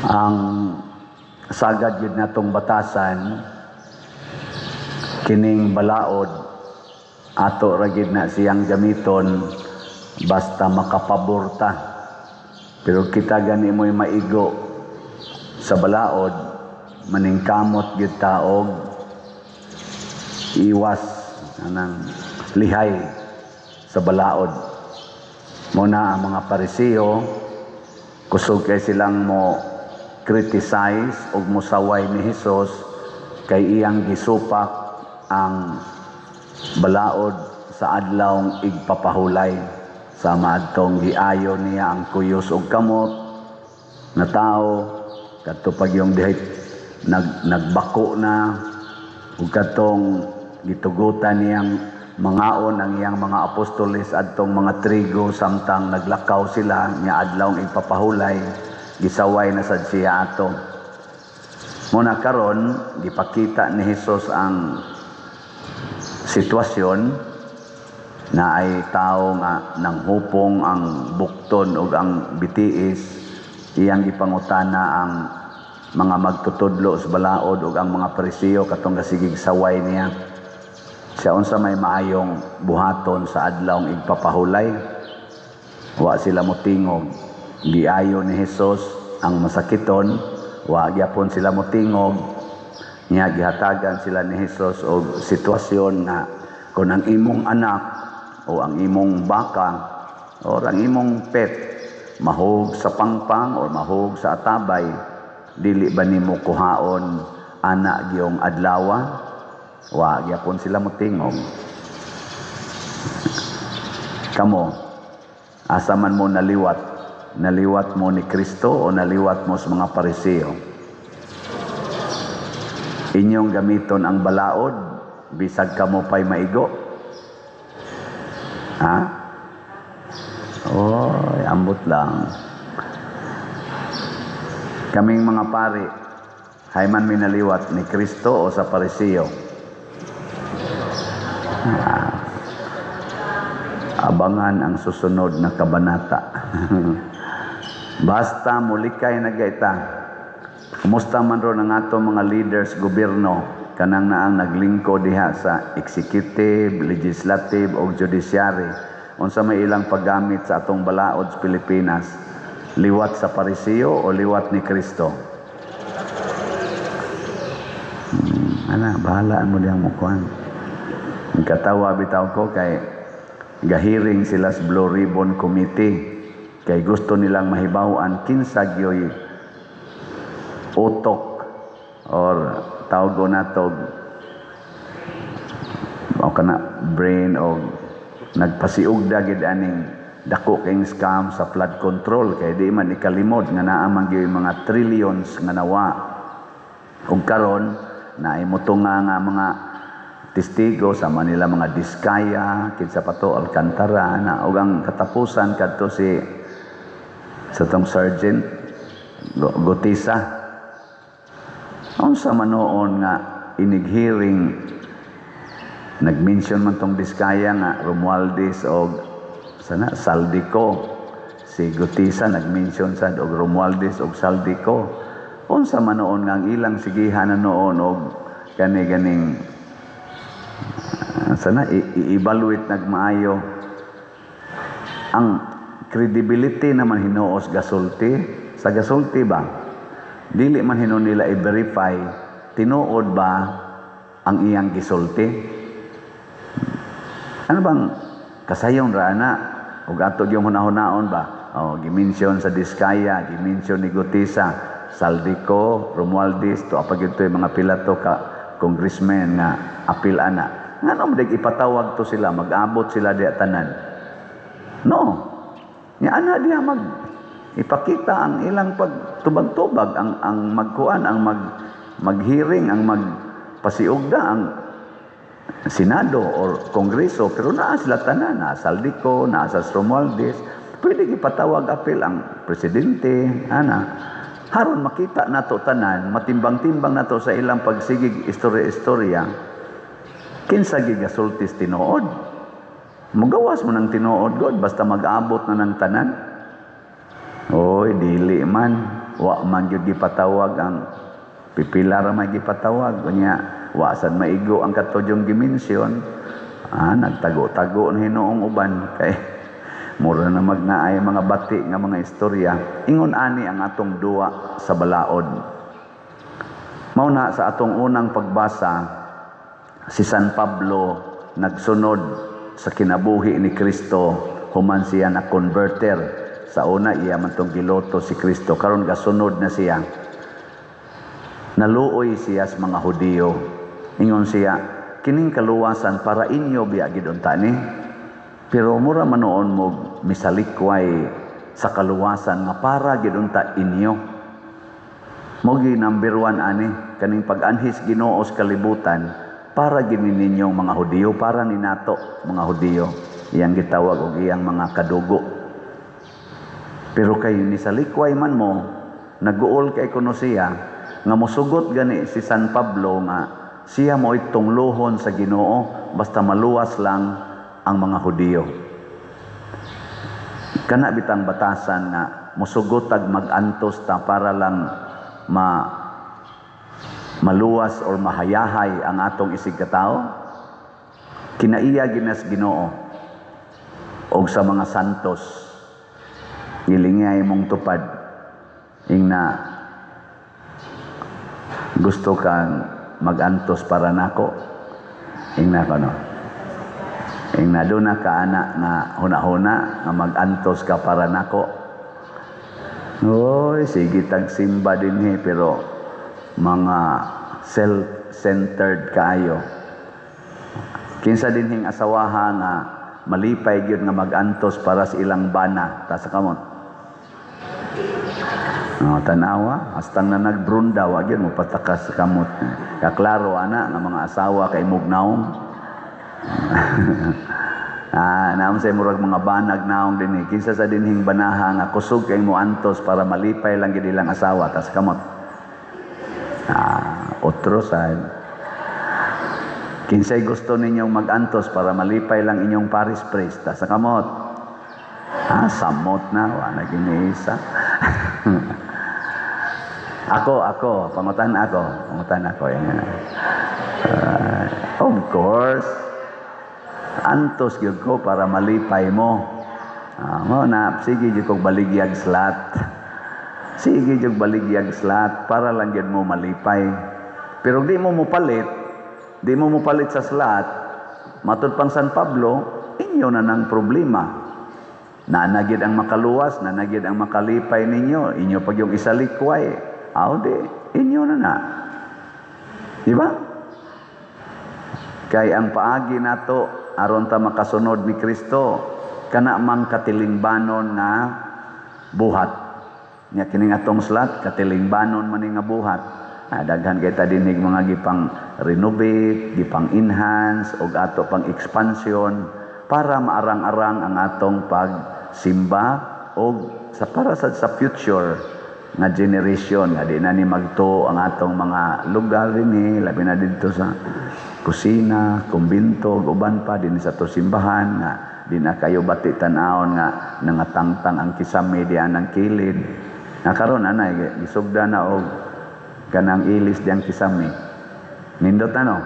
Ang sagad gyud natong batasan, kining balaod, ato ra gyud na siyang gamiton basta makapabor ta. Pero kita gani mo'y maigo sa balaod, maningkamot gyud ta og iwas anang lihay sa balaod. Mao na ang mga Pariseo, kusog kay silang mo criticize og mosaway ni Hesus kay iyang gisupak ang balaod sa Adlawng Igpapahulay, sama adtong giayo niya ang kuyos og kamot na tao, kadto pag yung dihay nagbako na, ug kadtong gitugutan niyang mangaon ang iyang mga apostoles adtong mga trigo samtang naglakaw sila nya Adlawng Igpapahulay, gisaway na sad siya ato. Muna karon gipakita ni Hesus ang sitwasyon na ay tao nga nanghupong ang bukton ug ang bitiis. Iyang gipangutana ang mga magtutudlo sa balaod ug ang mga Pariseo katong gasigig saway niya siya, unsa may maayong buhaton sa Adlawng Igpapahulay. Wa sila motingog. Giayo ni Hesus ang masakiton, wa gyapon sila motingog. Nya gihatagan sila ni Hesus og sitwasyon nga kung ang imong anak o ang imong baka o ang imong pet mahug sa pangpang o mahug sa atabay, dili ba nimo kuhaon ana giyong adlawa? Wa gyapon sila motingog. Kamo, asa man mo naliwat? Naliwat mo ni Kristo o naliwat mo sa mga Pariseo? Inyong gamiton ang balaod bisag kamo pay maigo? Ha? Oh, ambot lang. Kaming mga pari, hay man minaliwat, ni Kristo o sa Pariseo? Ah, abangan ang susunod na kabanata. Basta mulikay na gaita. Kumusta man ron ang atong mga leaders, gobyerno, kanang naang naglingkod diha sa executive, legislative o judiciary? Unsa may ilang paggamit sa atong balaod sa Pilipinas? Liwat sa Pariseo o liwat ni Kristo? Ana, bahalaan mo diyang mukuan. Katawa bitaw ko kay gahiring sila sa Blue Ribbon Committee kay gusto nilang mahibaw-an kinsa gyoy utok or tawag natog o kana brain o nagpasiugda gid aning dako kayong scam sa flood control, kay di man ikalimod nga naa man gyud mga trillions nga nawa. Ug karon naay motunga nga mga testigo sa Manila, mga Diskaya, kinsa pa to, Alcantara na, ug ang katapusan kadto si sa tong Sergeant Guteza. Unsa man noon nga inig-hearing, nag-mention man tong Diskaya nga Romualdez og sana Zaldy Co. Si Guteza nag-mention sad og Romualdez og Zaldy Co. Unsa man noon nga ang ilang sigihan na noon og kani ganing sana i-evaluate nagmaayo ang credibility naman hinuos gasulti sa gasulti ba? Dili man hinuon nila i-verify tinuod ba ang iyang gisulti. Ano bang kasayon ra ana ug ato yung hunahunahon ba? Oh, gi-mention sa Diskaya, gi-mention ni Guteza, Zaldy Co, Romualdez, to apag ito yung mga pila to ka congressman nga apil ana. Ngano man ipatawag to sila, mag-abot sila diya tanan? No. Nya ana diya mag ipakita ang ilang pagtubag-tubag, ang magkuan, ang mag-hearing, ang magpasiugda ang Senado or Kongreso, pero naa sila tanan, naa Zaldy Co, naa sa Romualdez, pwede ipatawag apil ang presidente, ana. Haron makita nato tanan, matimbang-timbang nato sa ilang pagsigig istorya-istorya, kinsa gigasultis tinuod. Mugawas mo ng tinuod god basta mag-abot na ng tanan. Oy, dili man. Wa man gyud gipatawag ang pipila ra may gipatawag. Unya wa sad maigo ang katudyong gi-mention. Ah, nagtago-tago na hinuong uban kay mura na magnaay mga bati nga mga istorya. Ingon ani ang atong duwa sa balaod. Mao na sa atong unang pagbasa, si San Pablo nagsunod sa kinabuhi ni Kristo human siya na converter. Sa una, iya man tong giloto si Kristo, karon gasunod na siya. Naluoy siya sa mga Hudiyo. Ingon siya, kining kaluwasan para inyo biya gid unta ni. Pero mura man noon mo misalikway sa kaluwasan nga para gid unta inyo. Mo gi number 1 ani kaning pag-anhis Ginoo sa kalibutan para gini ninyong mga Hudiyo, para ni nato mga Hudiyo, iyang gitawag og iyang mga kadugo. Pero kay nisalikway man mo, naguol kay kuno siya nga mosugot gani si San Pablo nga siya mo tungluhon sa Ginoo basta maluwas lang ang mga Hudiyo. Kana bitang batasan nga mosugot tag mag-antos ta para lang maluwas or mahayahay ang atong isig katao. Kinaiya ginas Ginoo og sa mga santos, gilingay mong tupad. Ingna, gusto kang magantos para nako? Ingna ko, no? Ingna, doon na ka ana nga huna-huna nga magantos ka para nako? Oy, sige tagsimba dinhi, pero mga self-centered kaayo. Kinsa dinhing asawaha nga malipay gyud nga magantos para sa ilang bana? Ta sa kamot. Oh, tanawa, hastang na nagbrunda, wa gyud mo patakas sa kamot. Kaklaro ana nga mga asawa kay mugnaong. Ah, naam sa murag mga banag naong dinhi. Kinsa sa dinhing banaha nga kusog kay mo antos para malipay lang gid ilang asawa? Tas kamot. Ah, otro side. Kinsay gusto ninyong magantos para malipay lang inyong parish priest? Tas sa kamot. Ah, samot na, wa na giniisa. Ako, pangutan ako, pangutan ako. Yan. Of course, antos gyud ko para malipay mo. Mo na, sige gyud kog baligyag slot. Sige gyud baligyag slot para lang gyud mo malipay. Pero di mo mopalit sa slot, matud pang San Pablo, inyo na nang problema. Nanagid ang makaluwas, nanagid ang makalipay ninyo, inyo pag yung isalikway, aw di, inyo na na. Di ba? Kay ang paagi nato aron ta makasunod ni Kristo, kana mang katilingbanon nga buhat. Nya kining atong slot, katilingbanon man ni nga buhat. Ah, daghan kay ta dinig mga gipang renovate, gipang enhance og ato pang expansion para maarang-arang ang atong pagsimba og sa para sa future nga generation nga di na ni magtuo ang atong mga lugar dinhi, labi na didto sa kusina, kumbinto ug uban pa dinhi sa ato simbahan nga di na kayo bati tan-awon nga nangatangtang ang kisame diyan ang kilid. Na karon anay gisugda na og kanang ilis diyang kisame. Nindot ano?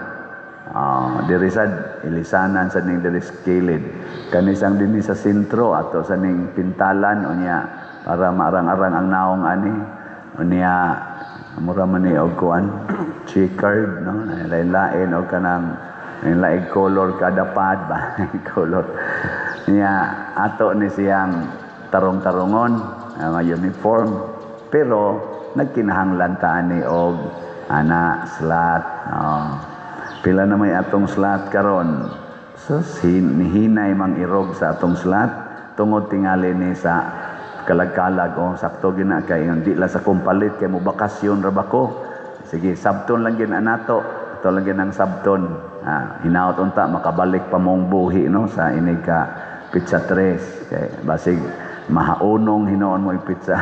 Diri sad ilisanan sa ning diri sa kilid. Kanisang dinhi sa sentro ato sa ning pintalan unya para maarang-arang ang naong ani. Unya mura man ni og kuan, checkered, no, lain-lain og kanang lain color kada pad ba, color. Niya ato ni siyang tarong-tarongon nga uniform, pero nagkinahanglan ta ani og ana slot. Oh. Pila na may atong slot karon? So nihinay mang irog sa atong slot tungod tingali ni sa kalag-kalag. Oh, sakto gina kay di la sa kumpalit kay mo bakasyon ra ba ko. Sige, sabton lang gin anato. Ato lang gin ang sabton. Ah, hinaot unta makabalik pa mong buhi, no, sa inig ka pitsa 3 kay basig mahaunong hinoon mo ipitsa.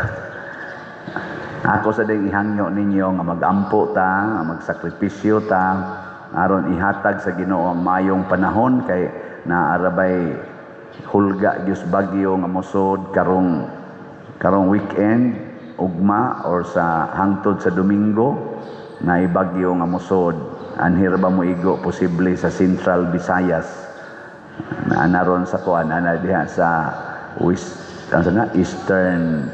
Ako sa ding ihangyo ninyo nga magampo ta, magsakripisyo ta aron ihatag sa Ginoo ang mayong panahon kay naarabay hulga gyud bagyo nga mosod karong weekend. ugma or sa hangtod sa Domingo na ibagyo nga mosod. Anhir ba mo igo posible sa Central Visayas na naron sa kuan ana diha sa west, ang sana, Eastern,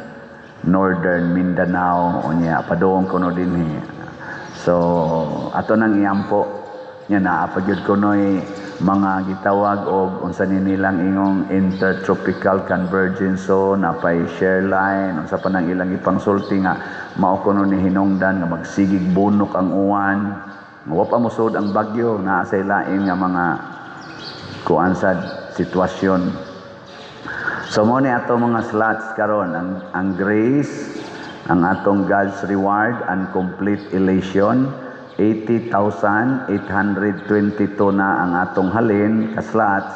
Northern Mindanao, unya padung kuno dinhi. So ato nang iampo nya naa pa gyud kunoy mga gitawag og unsa ni nilang ingong intertropical convergence zone, napay shear line, unsa pa nang ilang ipangsulti nga mao kuno ni hinungdan nga magsigig bunok ang uwan. Wa pa mosud ang bagyo, naa sa lain nga mga kuan sad sitwasyon. So mo ni ato mga slots karon, ang grace, ang atong God's reward and complete elation, 80,822 na ang atong halin ka slots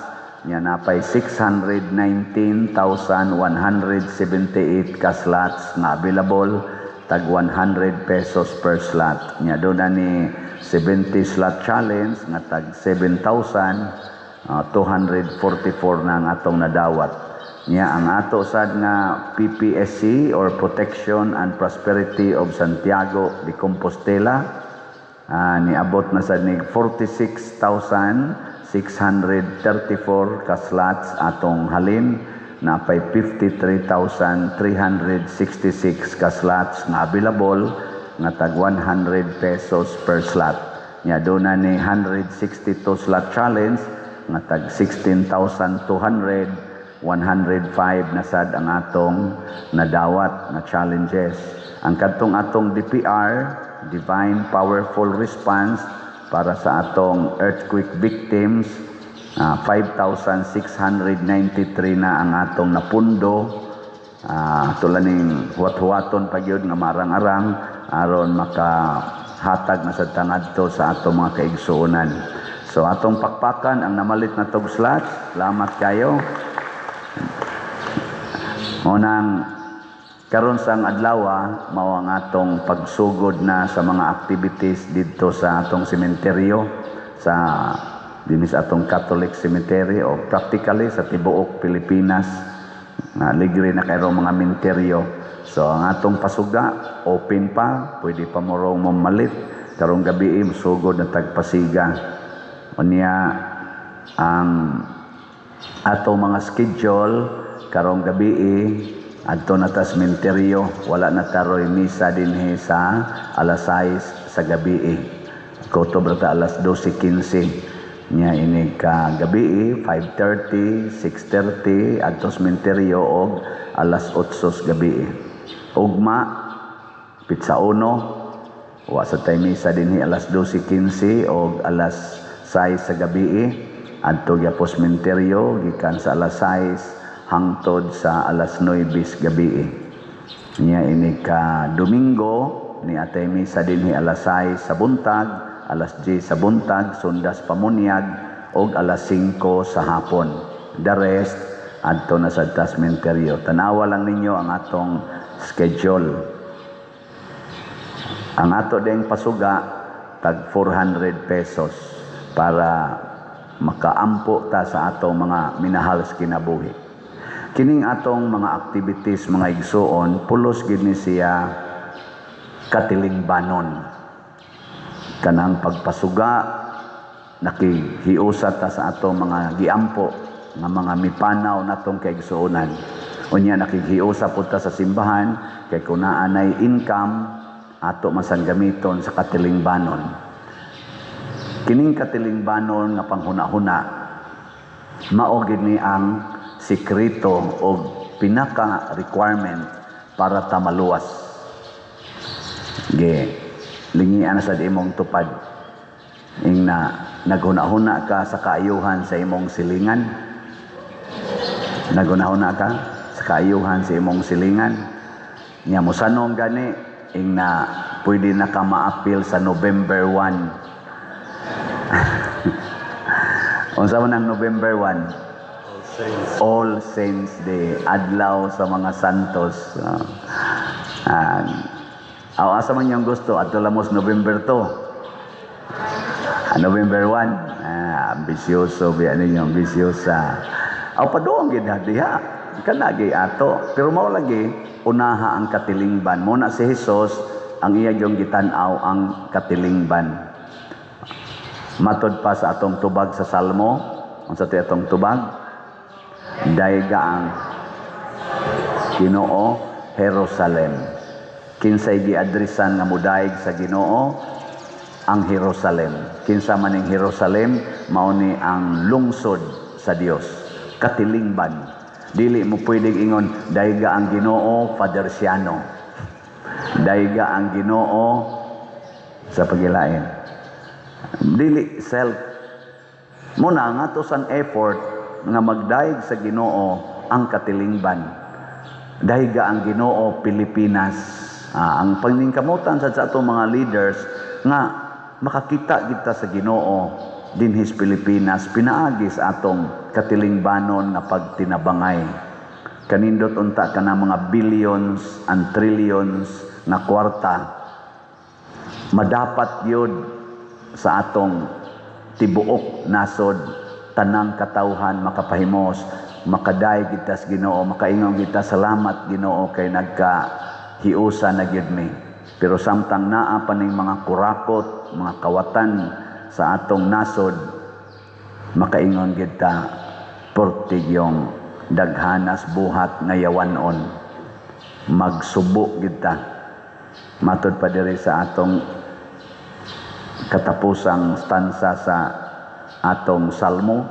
nya, napay 619,178 ka slots nga available, tag 100 pesos per slot. Nya do na ni 70 slot challenge nga tag 7,244 na ang atong nadawat. Nya ang ato sad nga PPSC or Protection and Prosperity of Santiago de Compostela, niabot na sad nig 46,634 ka slots atong halin, napay 53,366 ka slots nga available nga tag 100 pesos per slot. Nya do na ni 162 slot challenge nga tag 16,200, 105 na sad ang atong nadawat na challenges. Ang kadtong atong DPR, Divine Powerful Response, para sa atong earthquake victims, 5,693 na ang atong napundo. Tula ning huwat-huwaton pa gyud nga marang-arang aron makahatag na sa tangadto sa atong mga kaigsuonan. So atong pakpakan ang namalit na tog slots. Salamat kayo. Unang karon sang adlaw mao ang atong pagsugod na sa mga activities didto sa atong sementeryo, sa dinhi sa atong Catholic Cemetery o practically sa tibuok Pilipinas na ligre na kayo mga menteryo. So ang atong pasuga open pa, pwede pa mo rong mamalit karong gabi, sugod na tagpasiga. Unya ang atong mga schedule karong gabi, adto na ta sementeryo, wala na taroy misa dinhi sa alas 6 sa gabi. Kutob ra ta alas 12:15. Nya ini ka gabi, 5:30, 6:30 adto sementeryo og alas 8 sa gabi. Ugma pitsa 1, wa sa tay misa dinhi alas 12:15 og alas 6 sa gabi. Adto gyapon sementeryo gikan sa alas 6 hangtod sa alas 9 sa gabi. Nya ini ka Domingo ni atay misa dinhi alas 6 sa buntag, alas 10 sa buntag, sundas pamunyag, og alas 5 sa hapon. The rest adto na sa sementeryo. Tanawa lang ninyo ang atong schedule. Ang ato ding pasuga tag 400 pesos para makaampo ta sa atong mga minahal sa kinabuhi. Kining atong mga activities, mga igsuon, pulos gid ni siya katilingbanon. Kanang pagpasuga, nakihiusa ta sa atong mga giampo nga mga mipanaw natong kaigsuonan. Unya nakighiusa pud ta sa simbahan kay kung naa nay income ato masan gamiton sa katilingbanon. Kining katilingbanon nga panghuna-huna mao gid ni ang sikreto o pinaka requirement para ta maluwas. Ge, lingian na sad imong tupad. Ing na naghuna-huna ka sa kaayuhan sa imong silingan. Naghuna-huna ka sa kaayuhan sa imong silingan. Nya mosanong gani ing na pwede na ka maapil sa November 1. Unsa man ang November 1? Saints. All Saints Day, adlaw sa mga santos. Asa man yung gusto, adto lamos November 2. November 1. Ambisyoso biya ninyo, ambisyosa. Aw paduong gid diha. Kanagi ato, pero mao lagi unaha ang katilingban. Mao na si Jesus, ang iya yung gitan-aw ang katilingban. Matod pa sa atong tubag sa Salmo, unsa ti atong tubag? "Dayga ang Ginoo, Jerusalem." Kinsay giadresan nga mudayeg sa Ginoo? Ang Jerusalem. Kinsa man ning Jerusalem? Mao ni ang lungsod sa Dios. Katilingban. Dili mo pwedeng ingon, "Dayga ang Ginoo, Father Siano. Dayga ang Ginoo sa pagilain." Dili self. Muna nga to san effort nga magdayeg sa Ginoo ang katilingban. "Dayga ang Ginoo, Pilipinas." Ang paningkamutan sa atong mga leaders nga makakita kita sa Ginoo dinhis Pilipinas pinaagi sa atong katilingbanon nga pagtinabangay. Kanindot unta kana mga billions and trillions nga kwarta madapat yun sa atong tibuok nasod, tanang katawhan makapahimos, makadayeg kita sa Ginoo, makaingon kita, "Salamat, Ginoo, kay nagka hiusa na gyud mi." Pero samtang naa pa ning mga kurakot, mga kawatan sa atong nasod, makaingon gyud ta, "Perti yung daghanas buhat nga yawanon." Magsubo gyud ta. Matod pa diri sa atong katapusang stanza sa atong salmo,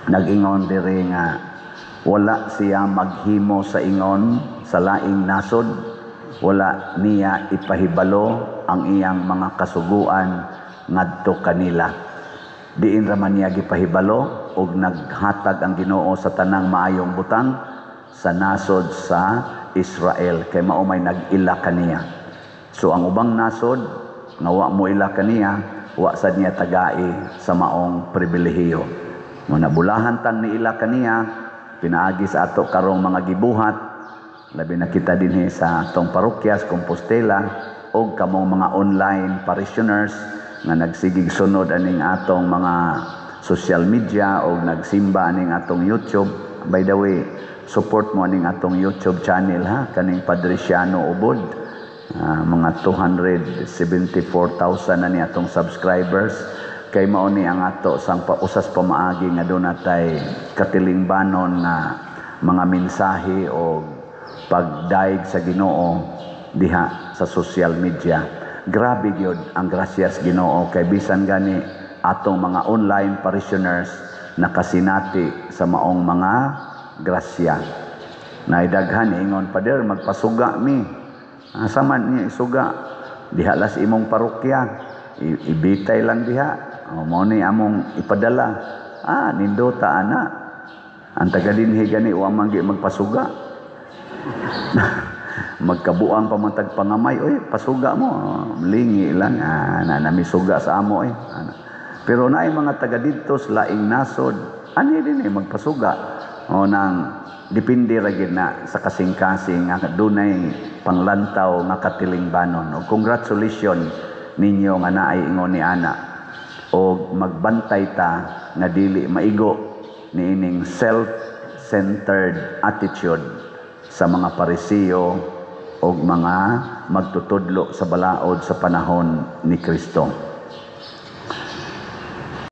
nag-ingon diri nga wala siya maghimo sa ingon sa laing nasod, wala niya ipahibalo ang iyang mga kasuguan ngadto kanila. Diin ra man niya gipahibalo og naghatag ang Ginoo sa tanang maayong butang sa nasod sa Israel, kay mao may nag-ila kaniya. So ang ubang nasod nga wa mo ila kaniya, wa sad niya tagai sa maong pribilehiyo. Mo nabulahan tang niila kaniya pinaagi sa ato karong mga gibuhat, labi na kita dinhi sa atong parokya sa Compostela og kamong mga online parishioners nga nagsigig sunod aning atong mga social media o nagsimba aning atong YouTube. By the way, support mo aning atong YouTube channel ha, kaning Padre Siano Ubod. Mga 274,000 na ni atong subscribers, kay mao ni ang ato sang pausas pamaagi nga doon natay katilingbanon nga mga mensahe o pagdaig sa Ginoo diha sa social media. Grabe gyud ang grasyas Ginoo kay bisan gani atong mga online parishioners nakasinati sa maong mga grasya. Naidaghan ingon, "Pader, magpasuga mi." Asa man niya isuga? Diha las imong parokya. Ibitay lang diha. O, mao ni among ipadala. Nindota ana. Ang taga dinhi gani wa man gi magpasuga. Magkabuang pa man tag pangamay, "Oy, pasuga mo." Lingi lang, na nami suga sa amo eh. Ana. Pero naay mga taga didto sa laing nasod, ani din eh magpasuga. O nang depende ra gyud na sa kasing-kasing nga dunay panglantaw nga katilingbanon. O congratulations ninyo nga naay ingon ni ana. O magbantay ta nga dili maigo niining self-centered attitude sa mga Parisiyo o mga magtutudlo sa balaod sa panahon ni Kristo.